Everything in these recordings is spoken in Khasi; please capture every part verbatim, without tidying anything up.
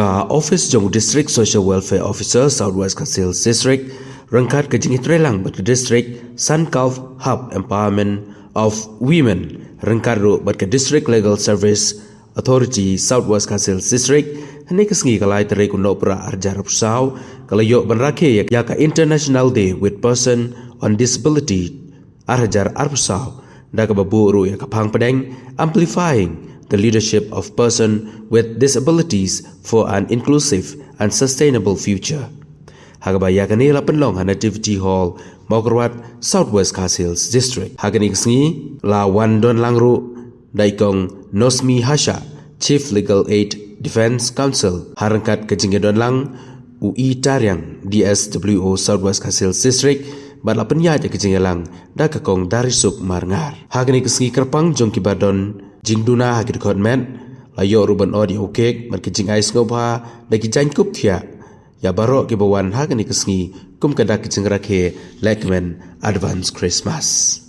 Ka office jong District Social Welfare Officer South West Khasi Hills District ryngkat ka jingïatreilang bad ka District Sankalp Hub Empowerment of Women ryngkat ruh bad ka District Legal Service Authority South West Khasi Hills District, hynne ka sngi ka lai tarik u Nohprah arhajar arphew saw, ka la ïoh ban rakhe ïa ka International Day with Person on Disability arhajar arphew saw, da kaba buh ruh ïa ka phang pdeng Amplifying the Leadership of Person with Disabilities for an Inclusive and Sustainable Future. Ha kaba ïa kane la pynlong ha Nativity Hall, Mawkyrwat, South West Khasi Hills District. Ha kane ka sngi la wan don lang ruh da i Kong Nosmi Hasha, Chief Legal Aid, Defence Counsel, ha ryngkat ka jingïadon lang u I Tariang, D S W O South West Khasi Hills District, bad la pynïaid ïa ka jingïalang da ka Kong Darisuk Marngar. Ha kane ka sngi kyrpang jong kiba don jingduna ha ki dkhot met, la ïoh ruh ban ot ïa u kek bad ka jingai sngewbha da ki jaiñkup thiah ïa baroh kiba wan ha kane ka sngi kum ka dak ka jingrakhe lehkmen Advance Christmas.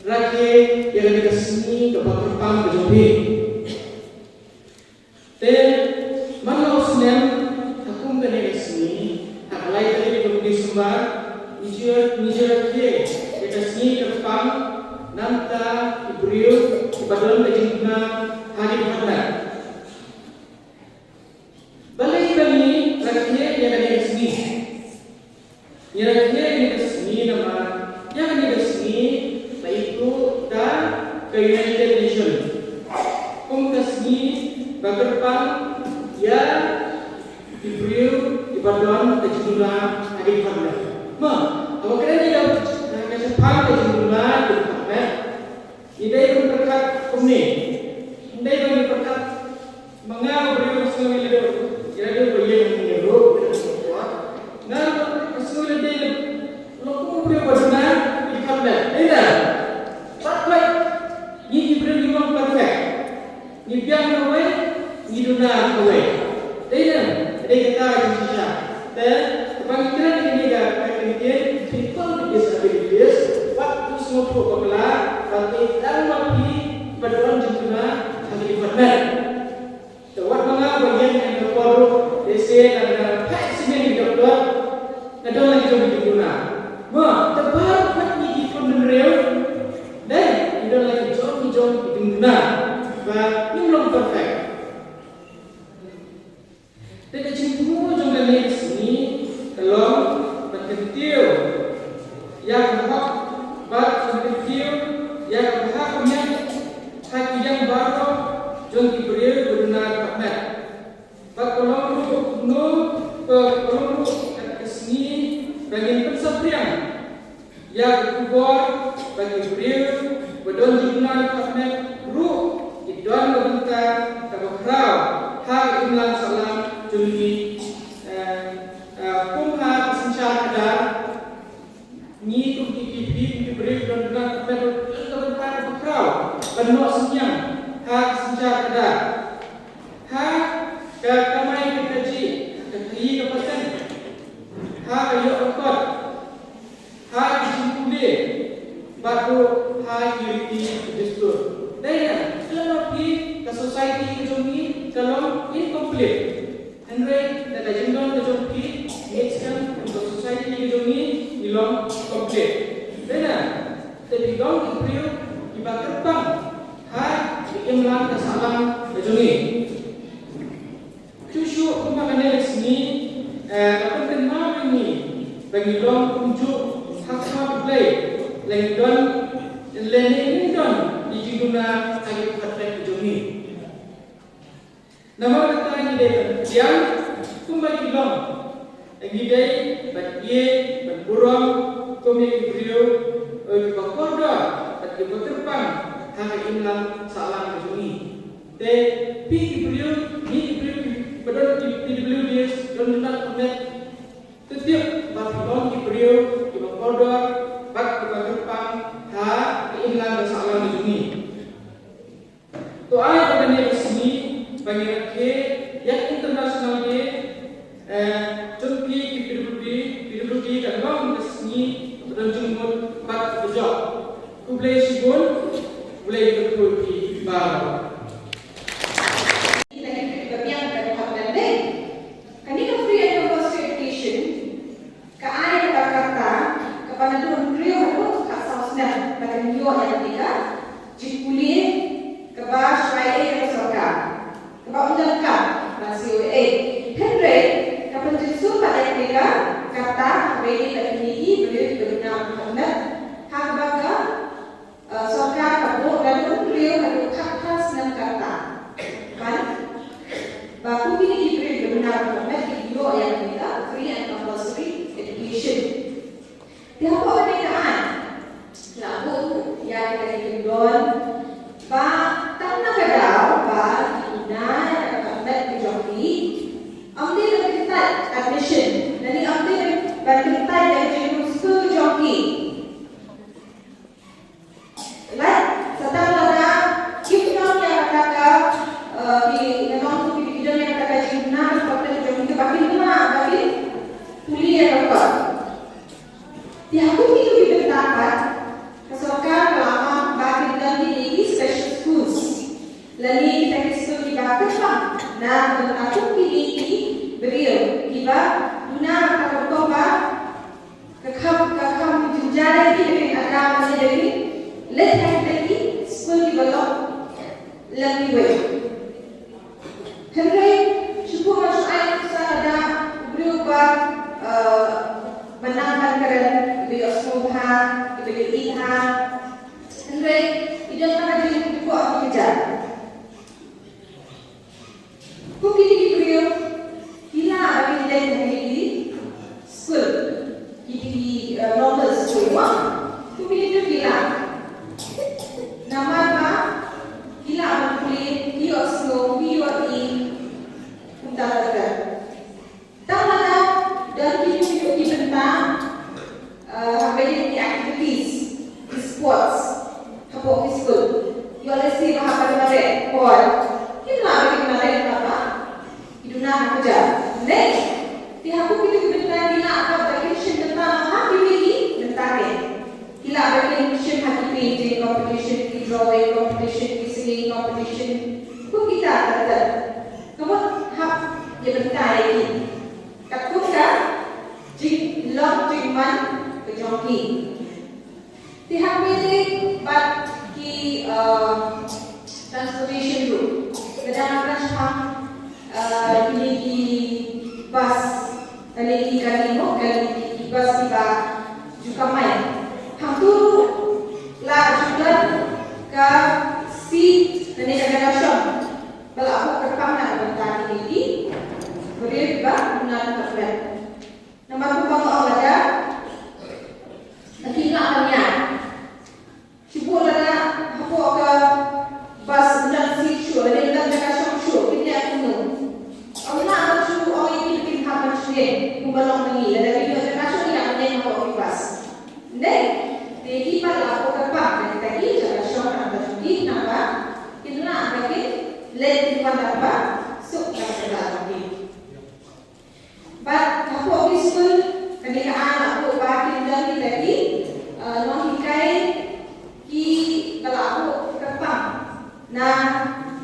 Rakhe ïa kane ka sngi kaba kyrpang ka jong phi. Te man la u snem ha kum kane ka sngi, ha ka lai tarik jong u December, ngi ju, ngi ju rakhe ïa ka sngi kyrpang na ka bynta ki briew kiba don ka jingduna ha ki dkhot met. Balei ba ngi rakhe ïa kane ka sngi? Ngi rakhe ïa kane ka sngi namar ïa kane ka sngi la ïathuh da ka United Nations kum ka sngi ba kyrpang ïa ki briew kiba don ka jingduna ha ki dkhot met. Ma, haba kren ïa ka shaphang ka jingduna ha ki dkhot met, ngi dei ban pyrkhat kumne. Ngi dei ban pyrkhat ma nga u briew, sngew ïa lade, ïa lade ba ïeng ïa ruh, ïa lade ba ïeng. Nga ruh sngew ïa lade, long kum u briew ba duna ha ki dkhot met. Dei na, pat pat ngi ki briew ngi long perfect. Ngi biang kawei, ngi duna kawei. Dei na, dei kata ka jingshisha. Te ba ngi kren ïa kane ka kyntien people with disabilities, wat u sngewthuh bakla ba ki dang ma phi ba don jingduna ha ki dkhot met. Te wat ma nga ba ïeng ha kane ka por ruh, lehse nga dang peit sha ki doktor, nga don la ki jong ki jingduna. Ma, te baroh pat ngi ki khun bynriew, dei, ngi don la ki jong ki jong ki jingduna. Ba ngim long perfect. Te ka jingthmu jong kane ka sngi ka long ban kyntiew ïa ka hok bad ban kyntiew ïa ka bha ka miat ha ki liang baroh jong ki briew ba duna ha ki dkhot met. Bad ka long ruh kumno, ka long ruh ka sngi ba ngin pynsaphriang ïa ka khubor ba ki briew ba don jingduna ha ki dkhot met ruh ki don ka bynta kaba khraw ha ka imlang sahlang jong ngi, eh, eh, kum ha ka synshar khadar. Ngi kum ki, ki, ki, ki briew ba don jingduna ha ki dkhot met ruh ki don ka bynta kaba khraw ban noh synñiang ha ka synshar khadar, ha ka kamai ka kajih, ka khaïi ka pateng, ha ka ïoh ka kot, ha ki jingpule, bad ruh ha ki riti ki dustur. Dei na, khlem ma phi ka society ka jong ngi ka long incomplete. Hynrei da ka jingdon ka jong phi, ngi shem kum ka society ka jong ngi ngi long complete. Dei na, te phi long ki briew kiba kyrpang ha ka imlang ka sahlang ka jong ngi. Shuh shuh kumba kane ka sngi, eh, ka pynkynmaw ïa ngi ba ngi long kumjuh ha khmat U Blei, lada ngi don, lada ngim don ki jingduna ha ki dkhot met ki jong ngi. Namar kata ngi dei ban pdiang kumba ki long, ngi dei ban ïeit ban burom kum ïa ki briew Kiba kordor bad kiba kyrpang ha ka imlang sahlang ka jong ngi. Te phi ki briew, ngi ki briew kiba don ki P W Ds, don duna ka met, to tip ba phi long ki briew kiba kordor bad kiba kyrpang ha ka imlang ka sahlang ka jong ngi. To ai ba kane ka sngi ba ngi rakhe ïa ka International Day, eh, jong phi ki P W D, P W D kan long ka sngi ba don jingmut bad ba jop. Khublei shibun, Blei kyrkhu ïa phi baroh. Kane ka free and compulsory education ka ai kata ka karta kaba naduh hynriew haduh khatsaw snem ba kan ïoh ïa kane ka jingpule kaba shuwa eh ka sorkar kaba ym donkam ban C O A. Hynrei ka pynjynjar pat ïa kane ka karta haba ïadei bad kine ki briew kiba duna bad kine ha kaba ka Uh, sorkar ka buh naduh hynriew haduh khatphra snem ka rta. Ban ba kum kine ki briew kiba duna bad kine ki ïoh ïa kane ka free and compulsory education. Te hapoh kane ka aiñ la buh ïa kane ka kyndon ba tang na ka daw ba ki duna ïa ka met ka jong ki, ym dei ban kyntait admission lane ym dei ban kyntait ïa ka jingduna skul ka jong ki. Lait, sa tang lada kim don ïa kata ka, eh, ki, nga ong ki, ki don ïa kata ka jingduna bad ka jong ki ba kin ïa, ba kin pule ïa ka kot. Te ha kum kito ki bynta pat ka sorkar ka la ong ba kin don kine ki special schools lane kita ki skul kiba kyrpang na ka bynta kum kine ki briew kiba duna bad ka rukom ba Ka kham, ka kham jynjar ïa ki da ki Adam lane da ki leit ha kita ki skul kiba long lem kiwei. Hynrei shu buh nga shu ai nuksa lada u briew uba, eh, ba nang ban kren, kiba ïohsngew bha, kiba ïohi bha. Hynrei i don ka jingkyrkhu ha ki kjat. Kum kine ki briew ki lah ba kin leit ha kine ki skul, kine ki, eh, normal skul, mo. Kum kine ki briew ki lah. Namar ba ki lah ban pule, ki ïohsngew, ki ïohi, kumta kumta. Tang lada don kito kito ki bynta, eh, haba ïadei ki activities, ki sports, hapoh ki skul. Ïoh lehse ba hap ban mareh por, kim lah ba kin mareh namar ba ki duna ha kjat. Ne, te hapoh kito ki bynta ki lah ba kin shim bynta ha kiwei ki bynta ne. Ki lah ba kin shim ha ki painting competition, ki drawing competition, ki singing competition. Kum kita, kita. Ka mut hap ïa bynta ïa ki katkum ka jinglong jingman ka jong ki. Te haba ïadei bad ki, uh, transportation route, ka dang kren shaphang, uh, kine ki bus, kane ki kali mo, kali ki bus kiba ju kamai. Hangtu la ju don ka seat, kane ka jaka shong. Ba la buh kyrpang na ka bynta kine ki briew kiba duna bad ka met. Namar kumba nga ong lada, la kim lah ban ïaid. Shu buh lada hapoh ka bus ym don seat shuh, lada ym don jaka shong shuh, kin ïaid kumno? Ym lah ban shu ong ïa ki ba kin hap ban shong kumba long ma ngi, lada kim don jaka shong ïaid mynne hapoh ki bus. Ne, te ki pat la buh kyrpang na kita ki jaka shong na ka bynta jong ki, namar kin lah ba kin leit kin wan da kaba suk na ka bynta jong ki. Bad hapoh ki skul, kane ka aiñ la buh ba kin don kita ki, eh, nonghikai kiba la buh kyrpang na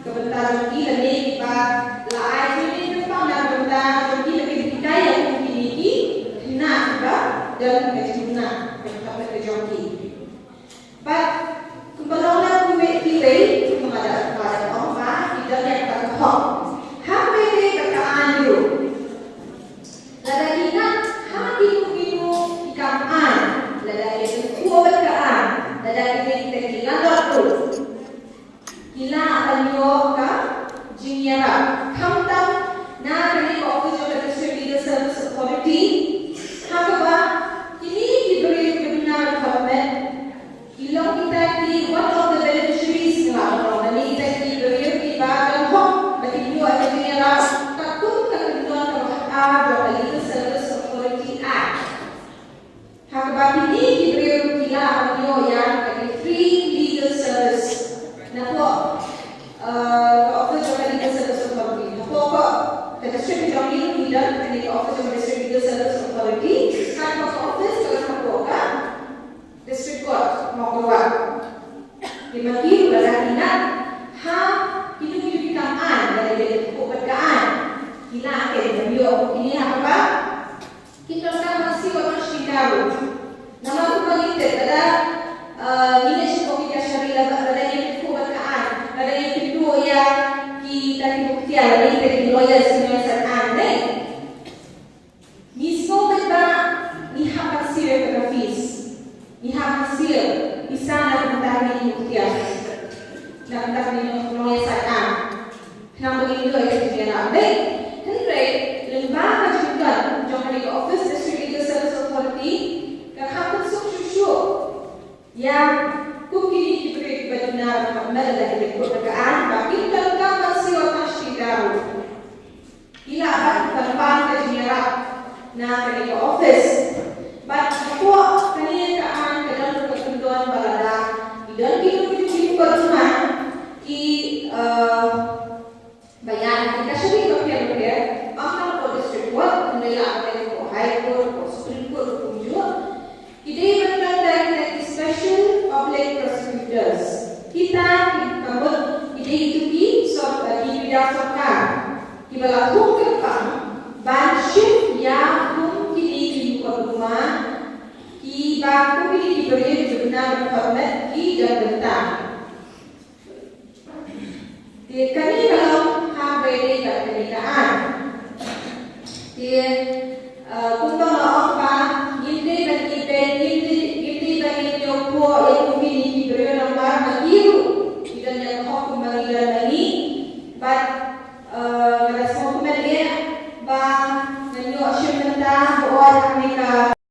ka bynta jong ki lane kiba la ai training kyrpang na ka bynta jong ki ba kin hikai ïa kine ki khynnah kiba don ka jingduna ka jong ki. Bad kumba long la kumne kiwei, kumba nga da, kumba nga da ong ba ki don ïa kata ka hok. Ha kawei ka aiñ ruh, lada ki ngat ha kino kino ki kam aiñ, lada ki dei ki khuwa bad ka aiñ, lada ki dei kita ki landlord ruh, ki lah ban ïoh ka jingïarap khamtam na kane ka office jong ka District Legal Service Authority, ha kaba kine ki briew kiba duna bad ka met ka office jong ka Legal Service Authority. Hapoh ka district jong ngi, ngi don kane ka office jong ka District Legal Service Authority. Kane ka office ka don hapoh ka District Court Mawkyrwat. Ki ma ki ruh lada ki ngat ha kino kino ki kam aiñ, lada ki dei ban pynkup bad ka aiñ, ki lah ban ïoh kine ha kaba kin donkam ban siew tang shi tyngka ruh. Namar kumba ngi tip, lada ngi leit sha ki kashari, lada ngi pynkup bad ka aiñ, lada ngi pynduh ïa kita ki muktiar, lada ngi peit ki lawyers, ki nongïasaid aiñ, ne? Ngi sngewbha ba ngi hap ban siew ïa ka fees. Ngi hap ban siew pisa na ka bynta kine ki muktiar, na ka bynta kine ki nongïasaid aiñ. Khnang ba ngin ïoh ïa ka jingïarap, dei. Hynrei lyngba ka jingkren jong kane ka office, District Legal Service Authority, ka hap ban suk shuh shuh ïa kum kine ki briew kiba duna ban khot met lada ki dei ban kut ka aiñ, ba kin donkam ban siew tang shi tyngka ruh. Ki lah ban pan ka jingïarap na kane ka office. Bad hapoh kane ka aiñ ka don ruh ka kyndon ba lada ki don kino kino ki mukotduma ki, eh, ba ïaid ha ki kashari bapher bapher, ym tang hapoh District Court, hynrei lah ban leit hapoh High Court, hapoh Supreme Court ruh kumjuh. Ki dei ban don da kita ki Special Public Prosecutors. Kita ki, ka mut, ki dei kito ki sor-, eh, ki briew sorkar kiba la thung kyrpang ban shim ïa kum kine ki mukotduma, kiba kum kine ki briew kiba duna ban khot met ki don bynta. Te kane ka long ha kaba ïadei bad kane ka aiñ. Te